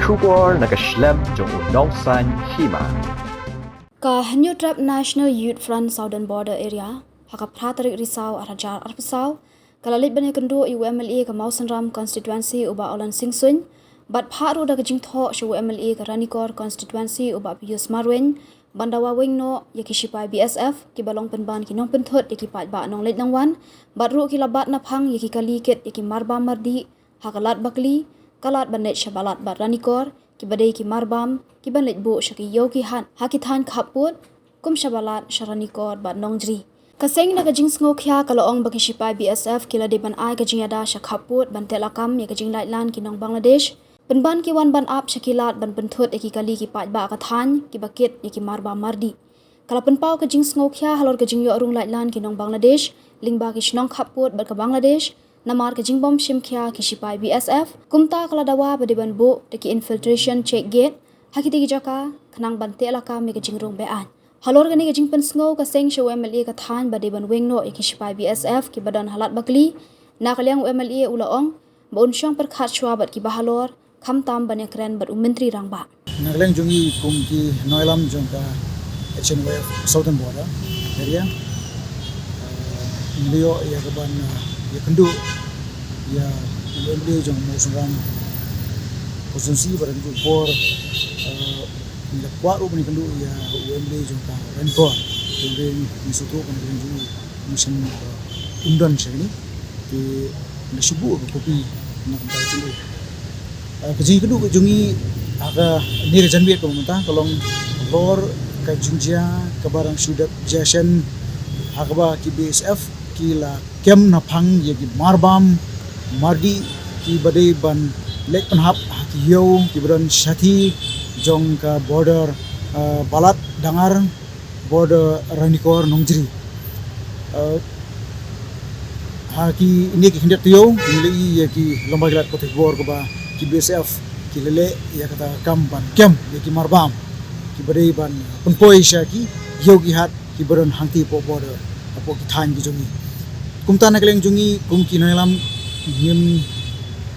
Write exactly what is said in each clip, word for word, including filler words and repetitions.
Khubor na ka shlem jong u nongsan hima. Ka Hynñiewtrep National Youth Front Southern Border Area, ha ka phra tarik Risaw arhajar arphew saw, ka la leit ban ïakynduh ïa u M L A ka Mawsynram Constituency u Bah Olan Singsuin, bad phah ruh da ka jingthoh sha u M L A ka Ranikor Constituency u Bah Pius Marwein, ban dawa weng noh ïa ki shipai B S F, kiba long pynban ki nongpynthut ïa ki paidbah nongleit nongwan, bad ruh ki la bat naphang ïa ki kali kit ïa ki marbam mardih, ha ka Lad Bakli, ka Lad Banet sha Balat bad Ranikor, kiba dei ki marbam, kiban leit buh sha ki ïew ki hat, ha ki thaiñ khappud, kum sha Balat, sha Ranikor bad Nongjri. Ka seng na ka jingsngewkhia ka la ong ba ki shipai B S F ki la dei ban ai ka jingïada sha khappud ban teh lakam ïa ka jinglaitlan ki nong Bangladesh, pynban ki wan ban ap sha ki lad ban pynthut ïa ki kali ki paidbah ka thaiñ, kiba kit ïa ki marbam mardih. Ka la pynpaw ka jingsngewkhia halor ka jingïoh rung laitlan ki nong Bangladesh, lyngba ki shnong khappud bad ka Bangladesh, namar ka jingbym shim khia ki shipai B S F, kumta ka la dawa ba dei ban buh da ki infiltration check gate, ha kitei ki jaka, khnang ban teh lakam ïa ka jingrung be-aiñ. Halor kane ka jingpynsngew ka seng sha u M L A ka thaiñ ba dei ban weng noh ïa ki shipai B S F kiba don ha Lad Bakli, na ka liang u M L A u la ong, ba un shong pyrkhat shuwa bad kiba halor, khamtam ban ïakren bad u Myntri Rangbah. Na ka liang jong ngi kum ki nongïalam jong ka H N Y F Southern Border Area, eh, ngi la ïoh ïa ka ban, eh, ïakynduh ïa u M L A jong Mawsynram Constituency, bad ha kajuh ka por, eh, ngi la kwah ruh ban ïakynduh ïa u M L A jong ka Ranikor. Te hynrei ngi sngewthuh ba na ka liang jong ngi mission, eh, um don shane. Te ngi la shu buh ka kopi na ka bynta jong u. Eh, ka jingïakynduh ka jong ngi ha kane ka janmiet kaba mynta ka long halor ka jingjia kaba dang shu dep jia shen, ha kaba ki B S F ki la kem naphang ïa ki marbam mardih kiba dei ban leit pynhap ha ki ïew kiba don shathie jong ka border, eh, Balat Dangar, border Ranikor Nongjri. Eh, ha kine ki khyndiat taïew ngi la ïohi ïa ki longba ki lad kote bor kaba ki B S F ki la leh ïa kata ka kam ban kem ïa ki marbam kiba dei ban pynpoi sha ki ïew ki hat kiba don hangtei hapoh border, hapoh ki thaiñ ki jong ngi. Kumta na ka liang jong ngi kum ki nongïalam ngim,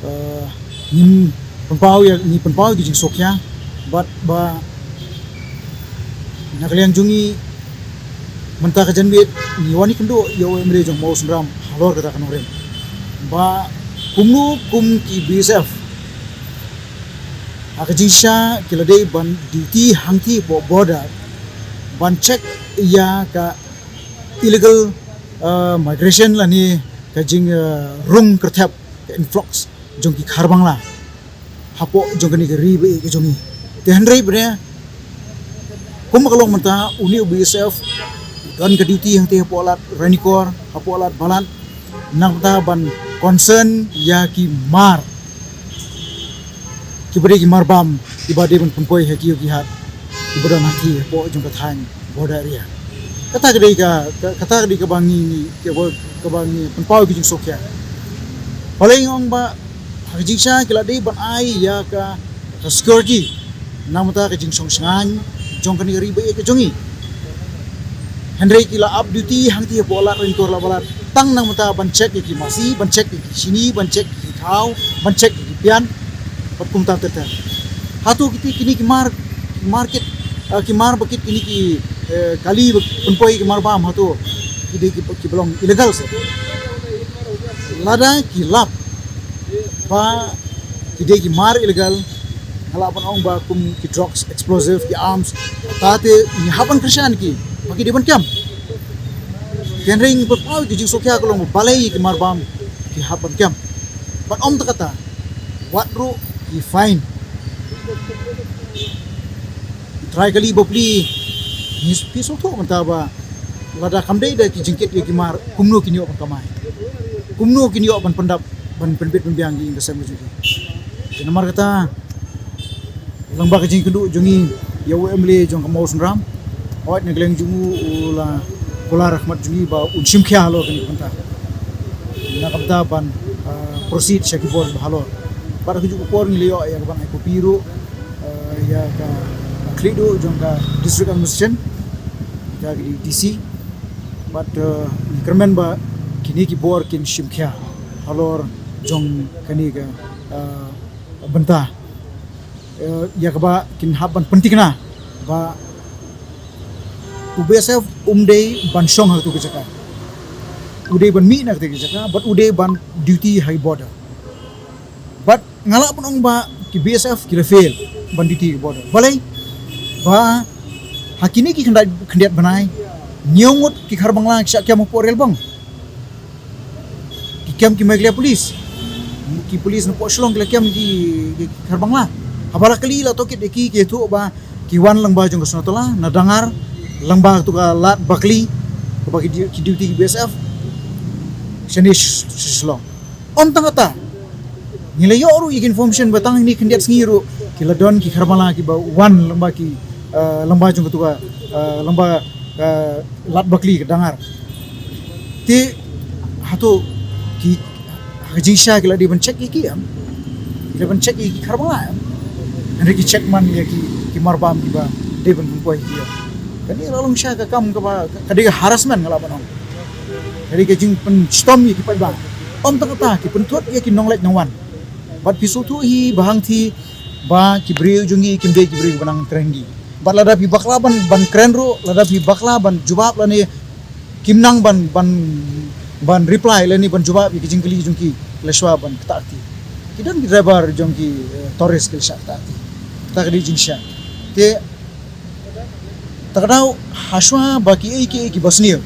eh, ngim pynpaw ïa, ngi pynpaw ïa ki jingsngewkhia, bad ba na ka liang jong ngi mynta ka janmiet ngi wan ïakynduh ïa u M L A jong Mawsynram halor kata ka nongrim, ba kumno kum ki B S F ha ka jingshisha ki la dei ban duty hangtei hapoh border ban check ïa ka illegal, eh, migration lane ka jing, eh, rung kyrthep, ka influx jong ki Khar Bangla hapoh jong kane ka ri ba ïeit ka jong ngi. Te hynrei ba dei kumba ka long mynta, une u B S F u don ka duty hangtei hapoh lad Ranikor, hapoh lad Balat, na ka bynta ban concern ïa ki mar, kiba dei ki marbam kiba dei ban pynpoi ha ki ïew ki hat kiba don hangtei hapoh jong ka thaiñ border area. Kata ka dei ka, ka, kata ka dei kaba ngi, kaba, kaba ngi pynpaw ki jingsngewkhia. Balei nga ong ba ha ka jingshisha ki la dei ban ai ïa ka, ka security na ka bynta ka jingshong shngaiñ jong kane ka ri ba ïeit ka jong ngi. Hynrei ki la ap duty hangtei hapoh lad Ranikor, lad Balat, tang na ka bynta ban check ïa ki masi, ban check ïa ki shini, ban check ïa ki thaw, ban check ïa ki pian, bad kumta ter ter. Hato kiti, kine ki mar, mar kit, eh, ki mar ba kit, kine ki, eh, kali ba pynpoi ki marbam, hato ki dei ki, kiba long illegal se? Lada ki lap ba ki dei ki mar illegal, nga lah ban ong ba kum ki drugs, explosive, ki arms, kata te ngi hap ban kyrshan ki ba ki dei ban kem. Hynrei ngi pynpaw ki jingsngewkhia ka long ba balei ki marbam ki hap ban kem. Bad ym tang kata, wat ruh ki fine. Trai kali bapli, ngi, phi sngewthuh mynta ba lada kam dei da ki jingkit ïa ki mar, kumno kin ïoh ban kamai, kumno kin ïoh ban pyndap, ban pynbit pynbiang ïa ka sem ka jong ki. Te namar kata, lyngba ka jingkynduh jong ngi ïa u M L A jong ka Mawsynram, hooid, na ka liang jong u, u la kular ha khmat jong ngi ba un shim khia halor kane ka bynta, na ka bynta ban, ah, proceed sha ki bor ba halor. Bad ha kajuh ka por ngi la ïoh ïa ka ban ai kopi ruh, eh, ïa ka khlieh duh jong ka District Administration, ïa ka D C. Bad, eh, ngi kyrmen ba kine ki bor kin shim khia halor jong kane ka, eh, bynta. Eh, ïa kaba kin hap ban pynthikna ba u B S F um dei ban shong ha katu ka jaka. U dei ban mih na katu ka jaka, bad u dei ban duty ha border. Bad nga lah ban ong ba ki B S F ki la fail ban duty ha border. Balei? Ba ha kine ki khyndiat, khyndiat bnai, hynñiew ngut ki Khar Bangla ki shah kem hapoh Railbong. Ki kem ki Meghalaya Police. Ki police napoh Shillong ki la kem ki, ki Khar Bangla. Haba la kylli la tohkit ïa ki, ki ïathuh ba ki wan lyngba jong ka Sonatula, na Dangar, lyngba katu ka Lad Bakli, kaba ki du-, ki duty ki B S F. Shane sh-, sh-, Shillong. Ym tang kata, ngi la ïoh ruh ïa ki information ba tang hynne khyndiat sngi ruh ki la don ki Khar Bangla kiba wan lyngba ki, eh, lyngba jong katu ka, eh, lyngba, eh, Lad Bakli ka Dangar. Te hato ki, ha ka jingshisha ki la dei ban check ïa ki em? Ki la ban check ïa ki Khar Bangla em? Hynrei ki check man ïa ki, ki marbam kiba dei ban pynpoi ïa ki em? Kane la long shisha ka kam kaba, ka dei ka harassment nga lah ban ong. Ka dei ka jingpynshitom ïa ki paidbah. Ym tang kata, ki pynthut ïa ki nongleit nongwan. Bad phi sngewthuh hi ba hangthie ba ki briew jong ngi kim dei ki briew kiba nang kren hi. Bad lada phi bakla ban, ban kren ruh, lada phi bakla ban jubab lane kim nang ban, ban, ban reply lane ban jubab ïa ki jingkylli jong ki, la shuwa ban ktah kti. Ki don ki driver jong ki, eh, tourist ki la shah ktah kti. Kata ka dei jingshisha. Te ta ka daw, ha shuwa ba kiei kiei kiba sniew,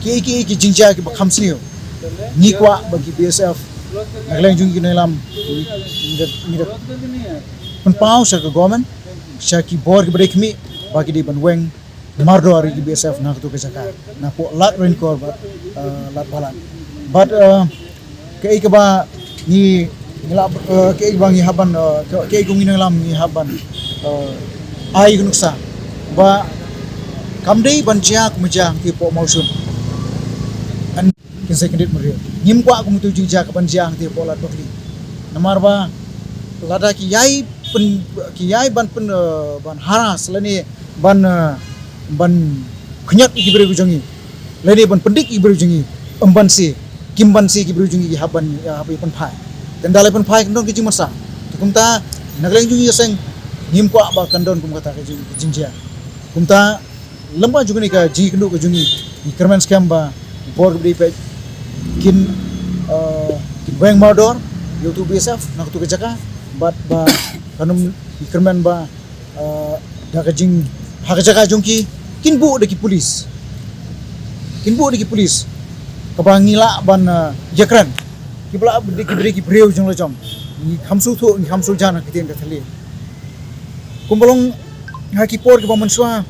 kiei kiei ki jingjia kiba kham sniew, ngi kwah ba ki B S F na ka liang jong ki nongïalam, ngi, ngi da, ngi da pynpaw sha ka government, sha ki bor kiba dei khmih, ba ki dei ban weng mardor ïa ki B S F na katu ka jaka, napoh Lad Rankor bad, eh, Lad Balan. Bad, eh, kaei kaba ngi, ngi lah, eh, kaei kaba ngi hap ban, eh, ka-, kaei kaba ngi nongïalam ngi hap ban, eh, ai ka nuksa ba kam dei ban jia kumba jia hangtei hapoh Mawshun. An kin sa kyndit merieh. Ngim kwah kumtu jingjia kaban jia hangtei hapoh Lad Bakli. Namar ba lada ki ïai pyn-, ki ïai ban pyn-, eh, ban harass lane ban, eh, ban khñiot ïa ki briew jong ngi, lane ban pyndik ïa ki briew jong ngi, ym ban siew, kim ban siew ki briew jong ngi, ki hap ban, eh, hap ban pynphai. Te ynda la pynphai kan don ka jingmynsaw. Te kumta na ka liang jong ngi ka seng ngim kwah ba kan don kum kata ka jing, ka jingjia. Kumta lyngba jong kane ka jingïakynduh ka jong ngi, ngi kyrmen skhem ba bor kaba dei peit kin, eh, kin weng mardor ïa utu u B S F na katu ka jaka, bad ba kan ym, ngi kyrmen ba, eh, da ka jing, ha ka jaka jong ki, kin buh da ki pulis. Kin buh da ki pulis. Kaba ngi lah ban, eh, ïakren. Kiba lah, kiba dei ki briew jong la jong. Ngi kham sngewthuh, ngi kham sngewjan ha ka ktien ka thylliej. Kumba long ha ki por kiba mynshuwa,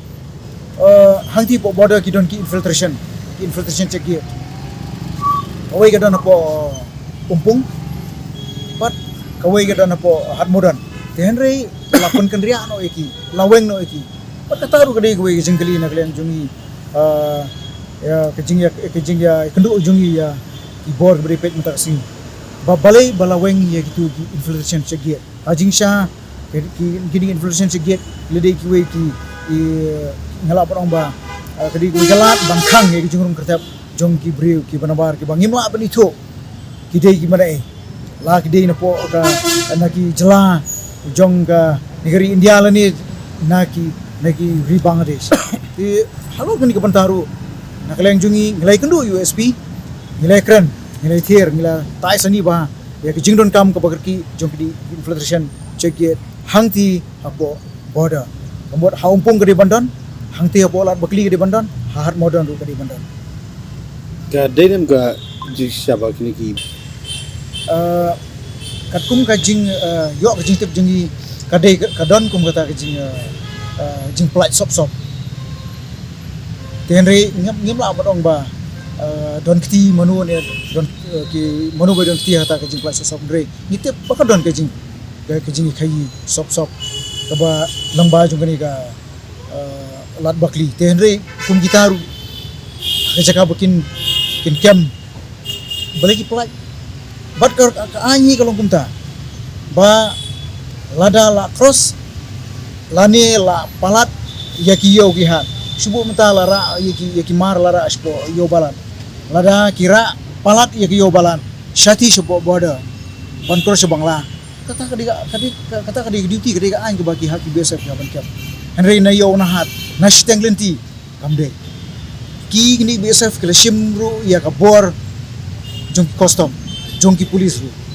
eh, hangtei hapoh border ki don ki infiltration, ki infiltration check gate. Kawei ka don hapoh Umpung, bad kawei ka don hapoh Hat Modon. Te hynrei la pynkynriah noh ïa ki, la weng noh ïa ki. Bad kata ruh ka dei kawei ka jingkylli na ka liang jong ngi, eh, ïa ka jingïa, ka jingïakynduh jong ngi ïa ki bor kiba dei peit mynta ka sngi. Ba balei ba la weng ïa kitu ki infiltration check gate. Ha jingshisha ki, ki, kine ki infiltration check gate ki la dei kiwei ki, ki, nga lah ban ong ba, eh, ka dei kiwei ki lad ban khang ïa ki jingrung kyrtep jong ki briew kiba nabar kiba ngim lah ban ithuh ki dei ki mane, la ki dei napoh ka, na ki jylla jong kane ka ri India lane na ki, na ki ri Bangladesh. Te halor kane ka bynta ruh na ka liang jong ngi ngi la ïakynduh ïa u S P, ngi la ïakren, ngi la ïathied, ngi la tai sani ba ïa ka jingdonkam kaba kyrkieh jong kine ki infiltration check gate hangtei hapoh border. Ka mut ha Umpung ka dei ban don, hangtei hapoh Lad Bakli ka dei ban don, ha Hat Modon ruh ka dei ban don. Ka dei ne em ka jingshisha ba kine ki, eh, katkum ka jing, eh, ïoh ka jingtip jong ngi, ka dei ka, ka don kum kata ka jing, eh, eh, jingpyllait sop sop. Te hynrei ngim, ngim lah ban ong ba, eh, don kti mano ne, don, eh, ki mano ba don kti ha kata ka jingpyllait sop sop, hynrei ngi tip ba ka don ka jing, ka, ka jingkhaii sop sop kaba lyngba jong kane ka, eh, Lad Bakli. Te hynrei kum kita ruh ha ka jaka ba kin, kin kem, balei ki pyllait? Bad ka, ka, ka aingi ka long kumta ba lada la cross lane la palat ïa ki ïew ki hat, shu buh mynta la rah ïa ki, ïa ki mar la rah shapoh ïew Balan. Lada ki rah palat ïa ki ïew Balan shathie shapoh border ban cross sha Bangla, Kata ka dei ka, ka dei ka, kata ka dei ka duty, ka dei ka aiñ kaba ki hap ki B S F ki hap ban kem. Hynrei na ïew na hat, na shiteng lynti, kam dei. Ki kine ki B S F ki la shim ruh ïa ka bor jong ki custom, jong ki police ruh.